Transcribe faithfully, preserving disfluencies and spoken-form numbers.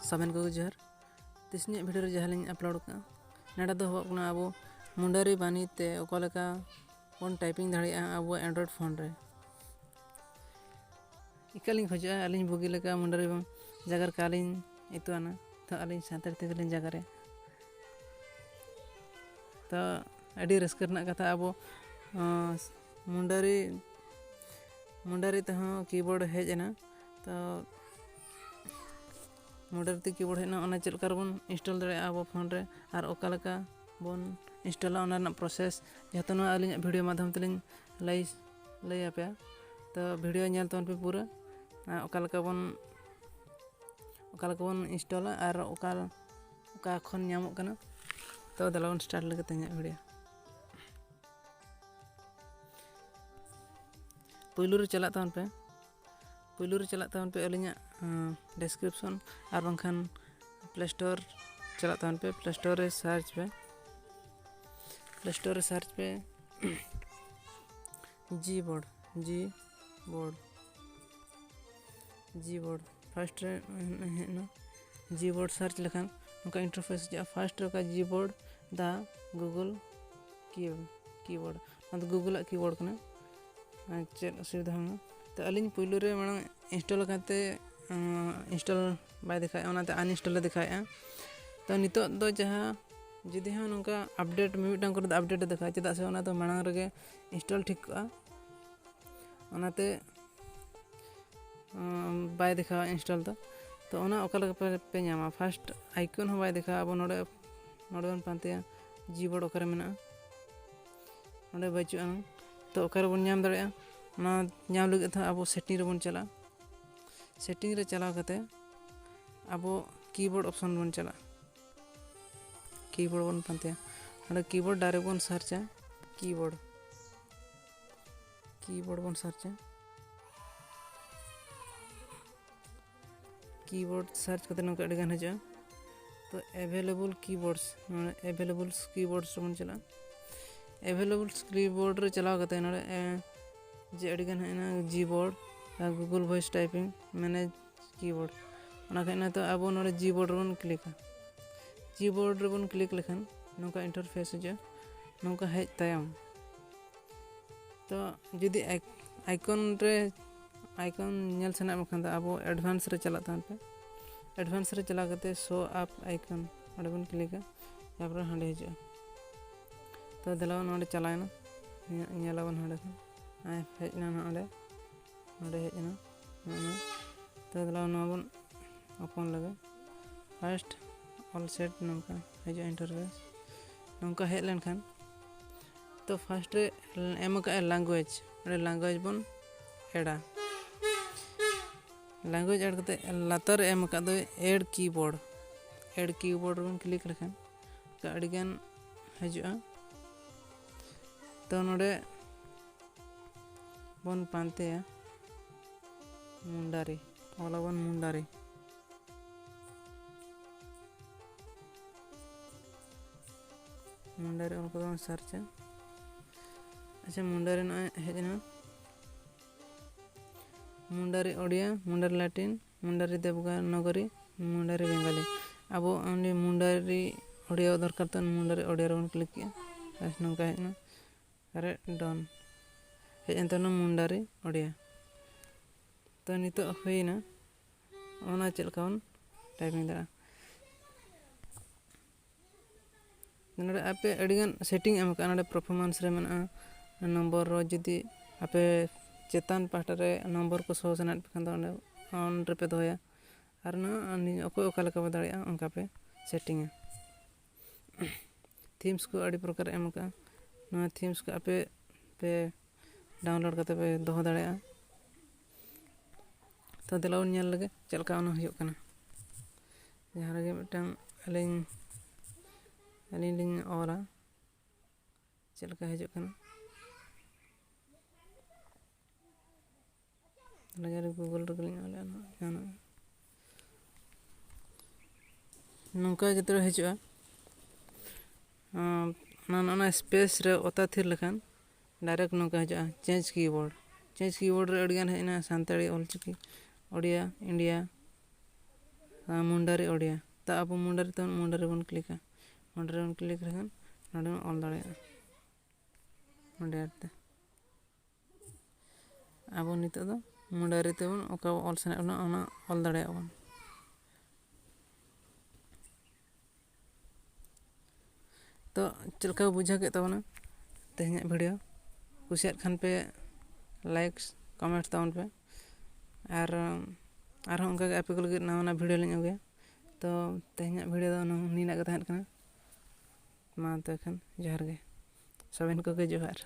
ᱥᱟᱵᱮᱱ ᱠᱚᱜᱮ ᱡᱚᱦᱟᱨ᱾ ᱛᱤᱥ ᱧᱚᱜ ᱵᱷᱤᱰᱤᱭᱳ ᱨᱮ ᱡᱟᱦᱟᱸ ᱞᱤᱧ ᱟᱯᱞᱳᱰ ᱠᱟᱜᱼᱟ, ᱱᱚᱰᱮ ᱫᱚ ᱦᱩᱭᱩᱜ ᱠᱟᱱᱟ ᱟᱵᱚ ᱢᱩᱱᱰᱟᱨᱤ ᱵᱟᱱᱤ ᱛᱮ ᱚᱠᱟ ᱞᱮᱠᱟ ᱵᱚᱱ ᱴᱟᱭᱯᱤᱝ ᱫᱟᱲᱮᱭᱟᱜᱼᱟ ᱟᱵᱚᱣᱟᱜ ᱮᱱᱰᱨᱚᱭᱮᱰ ᱯᱷᱳᱱ ᱨᱮ᱾ ᱮᱠᱟᱞᱤᱧ ᱠᱷᱚᱡᱚᱜᱼᱟ ᱟᱹᱞᱤᱧ ᱵᱩᱜᱤ ᱞᱮᱠᱟ ᱢᱩᱱᱰᱟᱨᱤ ᱡᱟᱭᱜᱟ ᱨᱮ ᱠᱟᱞᱤᱧ ᱤᱛᱩ ᱟᱱᱟ, ᱛᱚ ᱟᱹᱞᱤᱧ ᱥᱟᱱᱛᱟᱲ ᱛᱮᱜᱮ ᱞᱤᱧ ᱡᱟᱭᱜᱟ ᱨᱮ᱾ ᱛᱚ ᱟᱹᱰᱤ ᱨᱟᱹᱥᱠᱟᱹ ᱨᱮᱱᱟᱜ ᱠᱟᱛᱷᱟ, ᱟᱵᱚ ᱟᱸ, ᱢᱩᱱᱰᱟᱨᱤ ᱢᱩᱱᱰᱟᱨᱤ ᱛᱮᱦᱚᱸ ᱠᱤᱵᱳᱨᱰ ᱦᱮᱡ ᱮᱱᱟ᱾ ᱛᱚ ᱢᱩᱱᱰᱟᱨᱤ ᱛᱮ ᱠᱤᱵᱳᱨᱰ ᱦᱮᱡ ᱮᱱᱟ, ᱚᱱᱟ ᱪᱮᱫ ᱞᱮᱠᱟ ᱨᱮᱵᱚᱱ ᱤᱱᱥᱴᱚᱞ ᱫᱟᱲᱮᱭᱟᱜᱼᱟ ᱟᱵᱚ ᱯᱷᱳᱱ ᱨᱮ, ᱟᱨ ᱚᱠᱟ ᱞᱮᱠᱟ ᱵᱚᱱ ᱤᱱᱥᱴᱚᱞᱟ, ᱚᱱᱟ ᱨᱮᱱᱟᱜ ᱯᱨᱚᱥᱮᱥ ᱡᱚᱛᱚ ᱱᱚᱣᱟ ᱟᱹᱞᱤᱧᱟᱜ ᱵᱷᱤᱰᱤᱭᱳ ᱢᱟᱫᱽᱫᱷᱚᱢ ᱛᱮᱞᱤᱧ ᱞᱟᱹᱭ ᱞᱟᱹᱭ ᱟᱯᱮᱭᱟ᱾ ᱛᱚ ᱵᱷᱤᱰᱤᱭᱳ ᱧᱮᱞ ᱛᱟᱵᱚᱱ ᱯᱮ ᱯᱩᱨᱟᱹ, ᱟᱨ ᱚᱠᱟ ᱞᱮᱠᱟ ᱵᱚᱱ ᱚᱠᱟ ᱞᱮᱠᱟ ᱵᱚᱱ ᱤᱱᱥᱴᱚᱞᱟ ᱟᱨ ᱚᱠᱟ ᱚᱠᱟ ᱠᱷᱚᱱ ᱧᱟᱢᱚᱜ ᱠᱟᱱᱟ᱾ ᱛᱚ ᱫᱮᱞᱟ ᱵᱚᱱ ᱥᱴᱟᱨᱴ ᱞᱮᱜᱮ ᱛᱮᱦᱮᱧᱟᱜ ᱵᱷᱤᱰᱤᱭᱳ᱾ ᱯᱩᱭᱞᱩ ᱨᱮ ᱪᱟᱞᱟᱜ ᱛᱟᱵᱚᱱ ᱯᱮ, ᱯᱩᱭᱞᱩ ᱨᱮ ᱪᱟᱞᱟᱜ ᱛᱟᱵᱚᱱ ᱯᱮ ᱟᱹᱞᱤᱧᱟᱜ ᱰᱮᱥᱠᱨᱤᱯᱥᱚᱱ ᱟᱨ ᱵᱟᱝᱠᱷᱟᱱ ᱯᱞᱮ ᱥᱴᱳᱨ ᱪᱟᱞᱟᱜ ᱛᱟᱵᱚᱱ ᱯᱮ᱾ ᱯᱞᱮ ᱥᱴᱳᱨ ᱨᱮ ᱥᱟᱨᱪ ᱯᱮ, ᱯᱞᱮ ᱥᱴᱳᱨ ᱨᱮ ᱥᱟᱨᱪ ᱯᱮ ᱡᱤᱵᱳᱨᱰ, ᱡᱤᱵᱳᱨᱰ, ᱡᱤᱵᱳᱨᱰ᱾ ᱯᱷᱟᱥᱴ ᱨᱮ ᱦᱮᱡ ᱮᱱᱟ, ᱡᱤᱵᱳᱨᱰ ᱥᱟᱨᱪ ᱞᱮᱠᱷᱟᱱ ᱱᱚᱝᱠᱟ ᱤᱱᱴᱟᱨᱯᱷᱮᱥ ᱦᱤᱡᱩᱜᱼᱟ᱾ ᱯᱷᱟᱥᱴ ᱨᱮ ᱚᱠᱟ ᱡᱤᱵᱳᱨᱰ ᱫᱟ ᱜᱩᱜᱩᱞ ᱠᱤ ᱠᱤᱵᱳᱨᱰ, ᱚᱱᱟ ᱫᱚ ᱜᱩᱜᱩᱞᱟᱜ ᱠᱤᱵᱳᱨᱰ ᱠᱟᱱᱟ᱾ ᱟᱨ ᱪᱮᱫ ᱚᱥᱩᱵᱤᱫᱷᱟ ᱦᱚᱸ ᱵᱟᱝ᱾ ᱛᱚ ᱟᱹᱞᱤᱧ ᱯᱩᱭᱞᱩ ᱨᱮ ᱢᱟᱲᱟᱝ ᱤᱱᱥᱴᱚᱞ ᱟᱠᱟᱱ ᱛᱮ ᱤᱱᱥᱴᱚᱞ ᱵᱟᱭ ᱫᱮᱠᱷᱟᱣᱮᱫᱼᱟ, ᱚᱱᱟᱛᱮ ᱟᱱᱤᱱᱥᱴᱚᱞ ᱮ ᱫᱮᱠᱷᱟᱣᱮᱫᱼᱟ᱾ ᱛᱚ ᱱᱤᱛᱚᱜ ᱫᱚ ᱡᱟᱦᱟᱸ ᱡᱩᱫᱤ ᱦᱚᱸ ᱱᱚᱝᱠᱟ ᱟᱯᱰᱮᱴ, ᱢᱤᱢᱤᱫᱴᱟᱝ ᱠᱚᱨᱮ ᱫᱚ ᱟᱯᱰᱮᱴ ᱮ ᱫᱮᱠᱷᱟᱣᱟ, ᱪᱮᱫᱟᱜ ᱥᱮ ᱚᱱᱟ ᱫᱚ ᱢᱟᱲᱟᱝ ᱨᱮᱜᱮ ᱤᱱᱥᱴᱚᱞ ᱴᱷᱤᱠ ᱠᱚᱜᱼᱟ, ᱚᱱᱟᱛᱮ ᱩᱸ, ᱵᱟᱭ ᱫᱮᱠᱷᱟᱣᱟ ᱤᱱᱥᱴᱚᱞ ᱫᱚ᱾ ᱛᱚ ᱚᱱᱟ ᱚᱠᱟ ᱞᱮᱠᱟ ᱯᱮ, ᱯᱮ ᱧᱟᱢᱟ? ᱯᱷᱟᱥᱴ ᱟᱭᱠᱚᱱ ᱦᱚᱸ ᱵᱟᱭ ᱫᱮᱠᱷᱟᱣᱟ᱾ ᱟᱵᱚ ᱱᱚᱰᱮ, ᱱᱚᱰᱮ ᱵᱚᱱ ᱯᱟᱱᱛᱮᱭᱟ ᱡᱤᱵᱳᱨᱰ ᱚᱠᱟᱨᱮ ᱢᱮᱱᱟᱜᱼᱟ, ᱱᱚᱰᱮ ᱵᱟᱹᱪᱩᱜ ᱟᱱᱟ᱾ ᱛᱚ ᱚᱠᱟᱨᱮᱵᱚᱱ ᱧᱟᱢ ᱫᱟᱲᱮᱭᱟᱜᱼᱟ? ᱚᱱᱟ ᱧᱟᱢ ᱞᱟᱹᱜᱤᱫ ᱫᱚ ᱟᱵᱚ ᱥᱮᱴᱤᱝ ᱨᱮᱵᱚᱱ ᱪᱟᱞᱟᱜᱼᱟ᱾ ᱥᱮᱴᱤᱝ ᱨᱮ ᱪᱟᱞᱟᱣ ᱠᱟᱛᱮ ᱟᱵᱚ ᱠᱤᱵᱳᱨᱰ ᱚᱯᱥᱚᱱ ᱵᱚᱱ ᱪᱟᱞᱟᱜᱼᱟ᱾ ᱠᱤᱵᱳᱨᱰ ᱵᱚᱱ ᱯᱟᱱᱛᱮᱭᱟ᱾ ᱱᱚᱰᱮ ᱠᱤᱵᱳᱨᱰ ᱰᱟᱭᱨᱮᱠᱴ ᱵᱚᱱ ᱥᱟᱨᱪᱟ, ᱠᱤᱵᱳᱨᱰ, ᱠᱤᱵᱳᱨᱰ ᱵᱚᱱ ᱥᱟᱨᱪᱟ᱾ ᱠᱤᱵᱳᱨᱰ ᱥᱟᱨᱪ ᱠᱟᱛᱮ ᱱᱚᱝᱠᱟ ᱟᱹᱰᱤ ᱜᱟᱱ ᱦᱤᱡᱩᱜᱼᱟ᱾ ᱛᱚ ᱮᱵᱷᱮᱞᱮᱵᱚᱞ ᱠᱤᱵᱳᱨᱰᱥ, ᱱᱚᱰᱮ ᱮᱵᱷᱮᱞᱮᱵᱚᱞ ᱠᱤᱵᱳᱨᱰᱥ ᱨᱮᱵᱚᱱ ᱪᱟᱞᱟᱜᱼᱟ᱾ ᱮᱵᱷᱮᱞᱮᱵᱚᱞ ᱠᱤᱵᱳᱨᱰ ᱨᱮ ᱪᱟᱞᱟᱣ ᱠᱟᱛᱮ ᱱᱚᱰᱮ, ᱮ, ᱡᱮ ᱟᱹᱰᱤᱜᱟᱱ ᱦᱮᱡ ᱮᱱᱟ Gboard ᱟᱨ Google Voice Typing Manage Keyboard᱾ ᱚᱱᱟ ᱠᱷᱟᱱ ᱱᱤᱛᱚᱜ ᱟᱵᱚ ᱱᱚᱰᱮ Gboard ᱨᱮᱵᱚᱱ ᱠᱞᱤᱠᱟ᱾ Gboard ᱨᱮᱵᱚᱱ ᱠᱞᱤᱠ ᱞᱮᱠᱷᱟᱱ ᱱᱚᱝᱠᱟ ᱤᱱᱴᱟᱨᱯᱷᱮᱥ ᱦᱤᱡᱩᱜᱼᱟ᱾ ᱱᱚᱝᱠᱟ ᱦᱮᱡ ᱛᱟᱭᱚᱢ ᱛᱚ ᱡᱩᱫᱤ ᱟᱭᱠᱚᱱ ᱨᱮ ᱟᱭᱠᱚᱱ ᱧᱮᱞ ᱥᱟᱱᱟᱭᱮᱫ ᱢᱮᱠᱷᱟᱱ ᱫᱚ ᱟᱵᱚ ᱮᱰᱵᱷᱟᱱᱥ ᱨᱮ ᱪᱟᱞᱟᱜ ᱛᱟᱦᱮᱱ ᱯᱮ᱾ ᱮᱰᱵᱷᱟᱱᱥ ᱨᱮ ᱪᱟᱞᱟᱣ ᱠᱟᱛᱮ ᱥᱳ ᱟᱯ ᱟᱭᱠᱚᱱ ᱚᱸᱰᱮ ᱵᱚᱱ ᱠᱞᱤᱠᱟ᱾ ᱛᱟᱨᱯᱚᱨᱮ ᱦᱟᱸᱰᱮ ᱦᱤᱡᱩᱜᱼᱟ᱾ ᱛᱚ ᱫᱮᱞᱟ ᱱᱚᱰᱮ ᱪᱟᱞᱟᱣᱮᱱᱟ᱾ ᱧᱮ- ᱧᱮᱞᱟᱵᱚᱱ ᱦᱟᱸᱰᱮ ᱠᱷᱚᱱ ᱟᱭ ᱦᱮᱡ ᱮᱱᱟ ᱱᱚᱰᱮ᱾ ᱱᱚᱰᱮ ᱦᱮᱡ ᱮᱱᱟ᱾ ᱱᱚᱜᱼᱚᱭ ᱛᱚ ᱫᱮᱞᱟ ᱱᱚᱣᱟ ᱵᱚᱱ ᱳᱯᱮᱱ ᱞᱮᱜᱮ᱾ ᱯᱷᱟᱥᱴ ᱚᱞ ᱥᱮᱴ ᱱᱚᱝᱠᱟ ᱦᱤᱡᱩᱜᱼᱟ ᱤᱱᱴᱟᱨᱯᱷᱮᱥ᱾ ᱱᱚᱝᱠᱟ ᱦᱮᱡ ᱞᱮᱱᱠᱷᱟᱱ ᱛᱚ ᱯᱷᱟᱥᱴ ᱨᱮ ᱮᱢ ᱟᱠᱟᱫᱼᱟᱭ ᱞᱮᱝᱜᱩᱭᱮᱡᱽ᱾ ᱚᱸᱰᱮ ᱞᱮᱝᱜᱩᱭᱮᱡᱽ ᱵᱚᱱ ᱮᱰᱟ᱾ ᱞᱮᱝᱜᱩᱭᱮᱡᱽ ᱮᱰ ᱠᱟᱛᱮ ᱞᱟᱛᱟᱨ ᱨᱮ ᱮᱢ ᱟᱠᱟᱫ ᱫᱚᱭ ᱮᱰ ᱠᱤᱵᱳᱨᱰ᱾ ᱮᱰ ᱠᱤᱵᱳᱨᱰ ᱨᱮᱵᱚᱱ ᱠᱞᱤᱠ ᱞᱮᱠᱷᱟᱱ ᱟᱹᱰᱤᱜᱟᱱ ᱦᱤᱡᱩᱜᱼᱟ᱾ ᱛᱚ ᱱᱚᱰᱮ ᱵᱚᱱ ᱯᱟᱱᱛᱮᱭᱟ ᱢᱩᱱᱰᱟᱨᱤ᱾ ᱚᱞᱟᱵᱚᱱ ᱢᱩᱱᱰᱟᱨᱤ᱾ ᱢᱩᱱᱰᱟᱨᱤ ᱚᱞ ᱠᱚᱫᱚ ᱵᱚᱱ ᱥᱟᱨᱪᱟ᱾ ᱟᱪᱪᱷᱟ, ᱢᱩᱱᱰᱟᱨᱤ ᱱᱚᱜᱼᱚᱭ ᱦᱮᱡ ᱮᱱᱟ᱾ ᱢᱩᱱᱰᱟᱨᱤ ᱳᱰᱤᱭᱟ, ᱢᱩᱱᱰᱟᱨᱤ ᱞᱟᱴᱤᱱ, ᱢᱩᱱᱰᱟᱨᱤ ᱫᱮᱵᱽᱱᱟᱜᱚᱨᱤ, ᱢᱩᱱᱰᱟᱨᱤ ᱵᱮᱝᱜᱟᱞᱤ᱾ ᱟᱵᱚ ᱚᱱᱮ ᱢᱩᱱᱰᱟᱨᱤ ᱳᱰᱤᱭᱟ ᱫᱚᱨᱠᱟᱨ ᱛᱟᱵᱚᱱ, ᱢᱩᱱᱰᱟᱨᱤ ᱳᱰᱤᱭᱟ ᱨᱮᱵᱚᱱ ᱠᱞᱤᱠ ᱠᱮᱜᱼᱟ᱾ ᱵᱟᱥ, ᱱᱚᱝᱠᱟ ᱦᱮᱡ ᱮᱱᱟ᱾ ᱟᱨ ᱰᱚᱱ ᱦᱮᱡ ᱮᱱ ᱛᱟᱵᱚᱱᱟ ᱢᱩᱱᱰᱟᱨᱤ ᱳᱰᱤᱭᱟ᱾ ᱛᱚ ᱱᱤᱛᱚᱜ ᱦᱩᱭᱱᱟ᱾ ᱚᱱᱟ ᱪᱮᱫ ᱞᱮᱠᱟ ᱵᱚᱱ ᱴᱟᱭᱯᱤᱝ ᱫᱟᱲᱮᱭᱟᱜᱼᱟ? ᱱᱚᱰᱮ ᱟᱯᱮ ᱟᱹᱰᱤᱜᱟᱱ ᱥᱮᱴᱤᱝ ᱮᱢ ᱟᱠᱟᱫᱼᱟ᱾ ᱱᱚᱰᱮ ᱯᱟᱨᱯᱷᱚᱨᱢᱮᱱᱥ ᱨᱮ ᱢᱮᱱᱟᱜᱼᱟ, ᱱᱚᱢᱵᱚᱨ ᱨᱚ ᱡᱩᱫᱤ ᱟᱯᱮ ᱪᱮᱛᱟᱱ ᱯᱟᱦᱴᱟ ᱨᱮ ᱱᱚᱢᱵᱚᱨ ᱠᱚ ᱥᱳ ᱥᱟᱱᱟᱭᱮᱫ ᱯᱮ ᱠᱷᱟᱱ ᱫᱚ ᱚᱸᱰᱮ ᱚᱱ ᱨᱮᱯᱮ ᱫᱚᱦᱚᱭᱟ᱾ ᱟᱨ ᱱᱚᱣᱟ ᱚᱠᱚᱭ ᱚᱠᱟ ᱞᱮᱠᱟ ᱯᱮ ᱫᱟᱲᱮᱭᱟᱜᱼᱟ ᱚᱱᱠᱟ ᱯᱮ ᱥᱮᱴᱤᱝᱟ᱾ ᱛᱷᱤᱢᱥ ᱠᱚ ᱟᱹᱰᱤ ᱯᱨᱚᱠᱟᱨ ᱮᱢ ᱟᱠᱟᱫᱼᱟ᱾ ᱱᱚᱣᱟ ᱛᱷᱤᱢᱥ ᱠᱚ ᱟᱯᱮ ᱯᱮ ᱰᱟᱣᱩᱱᱞᱳᱰ ᱠᱟᱛᱮ ᱯᱮ ᱫᱚᱦᱚ ᱫᱟᱲᱮᱭᱟᱜᱼᱟ᱾ ᱛᱚ ᱫᱮᱞᱟ ᱵᱚᱱ ᱧᱮᱞ ᱞᱮᱜᱮ ᱪᱮᱫ ᱞᱮᱠᱟ ᱚᱱᱟ ᱦᱩᱭᱩᱜ ᱠᱟᱱᱟ᱾ ᱡᱟᱦᱟᱸ ᱨᱮᱜᱮ ᱢᱤᱫᱴᱟᱝ ᱟᱹᱞᱤᱧ ᱟᱹᱞᱤᱧ ᱞᱤᱧ ᱚᱞᱟ ᱪᱮᱫ ᱞᱮᱠᱟ ᱦᱤᱡᱩᱜ ᱠᱟᱱᱟ᱾ ᱞᱟᱜᱮ ᱨᱮ ᱜᱩᱜᱩᱞ ᱨᱮᱜᱮ ᱞᱤᱧ ᱚᱞᱮᱫᱼᱟ ᱱᱟᱦᱟᱜ ᱡᱟᱦᱟᱱᱟᱜ᱾ ᱱᱚᱝᱠᱟ ᱡᱟᱛᱮ ᱦᱤᱡᱩᱜᱼᱟ᱾ ᱟᱸ, ᱚᱱᱟ, ᱚᱱᱟ ᱥᱯᱮᱥ ᱨᱮ ᱚᱛᱟ ᱛᱷᱤᱨ ᱞᱮᱠᱷᱟᱱ ᱰᱟᱭᱨᱮᱠᱴ ᱱᱚᱝᱠᱟ ᱦᱤᱡᱩᱜᱼᱟ, ᱪᱮᱧᱡᱽ ᱠᱤᱵᱳᱨᱰ᱾ ᱪᱮᱧᱡᱽ ᱠᱤᱵᱳᱨᱰ ᱨᱮ ᱟᱹᱰᱤᱜᱟᱱ ᱦᱮᱡ ᱮᱱᱟ, ᱥᱟᱱᱛᱟᱲᱤ ᱚᱞᱪᱤᱠᱤ, ᱳᱰᱤᱭᱟ, ᱤᱱᱰᱤᱭᱟ, ᱟᱨ ᱢᱩᱱᱰᱟᱨᱤ ᱳᱰᱤᱭᱟ᱾ ᱛᱚ ᱟᱵᱚ ᱢᱩᱱᱰᱟᱨᱤ ᱛᱮᱵᱚᱱ, ᱢᱩᱱᱰᱟᱨᱤ ᱵᱚᱱ ᱠᱞᱤᱠᱟ᱾ ᱢᱩᱱᱰᱟᱨᱤ ᱵᱚᱱ ᱠᱞᱤᱠ ᱞᱮᱠᱷᱟᱱ ᱱᱚᱸᱰᱮ ᱵᱚᱱ ᱚᱞ ᱫᱟᱲᱮᱭᱟᱜᱼᱟ ᱢᱩᱱᱰᱟᱨᱤ ᱛᱮ᱾ ᱟᱵᱚ ᱱᱤᱛᱚᱜ ᱫᱚ ᱢᱩᱱᱰᱟᱨᱤ ᱛᱮᱵᱚᱱ ᱚᱠᱟ ᱚᱞ ᱥᱟᱱᱟᱭᱮᱫ ᱵᱚᱱᱟ ᱚᱱᱟ ᱚᱞ ᱫᱟᱲᱮᱭᱟᱜᱼᱟ ᱵᱚᱱ᱾ ᱛᱚ ᱪᱮᱫ ᱞᱮᱠᱟ ᱵᱩᱡᱷᱟᱹᱣ ᱠᱮᱫ ᱛᱟᱵᱚᱱᱟ ᱛᱮᱦᱮᱧᱟᱜ ᱵᱷᱤᱰᱤᱭᱳ? ᱠᱩᱥᱤᱭᱟᱜ ᱠᱷᱟᱱ ᱯᱮ ᱞᱟᱭᱤᱠ ᱠᱚᱢᱮᱱᱴ ᱛᱟᱵᱚᱱ ᱯᱮ, ᱟᱨ ᱟᱨᱦᱚᱸ ᱚᱱᱠᱟᱜᱮ ᱟᱯᱮ ᱠᱚ ᱞᱟᱹᱜᱤᱫ ᱱᱟᱣᱟ ᱱᱟᱣᱟ ᱵᱷᱤᱰᱤᱭᱳ ᱞᱤᱧ ᱟᱹᱜᱩᱭᱟ᱾ ᱛᱚ ᱛᱮᱦᱮᱧᱟᱜ ᱵᱷᱤᱰᱤᱭᱳ ᱫᱚ ᱱᱤᱱᱟᱹᱜ ᱜᱮ ᱛᱟᱦᱮᱸ ᱠᱟᱱᱟ᱾ ᱢᱟ ᱛᱚᱵᱮ ᱠᱷᱟᱱ ᱡᱚᱦᱟᱨ ᱜᱮ, ᱥᱚᱵᱮᱱ ᱠᱚᱜᱮ ᱡᱚᱦᱟᱨ᱾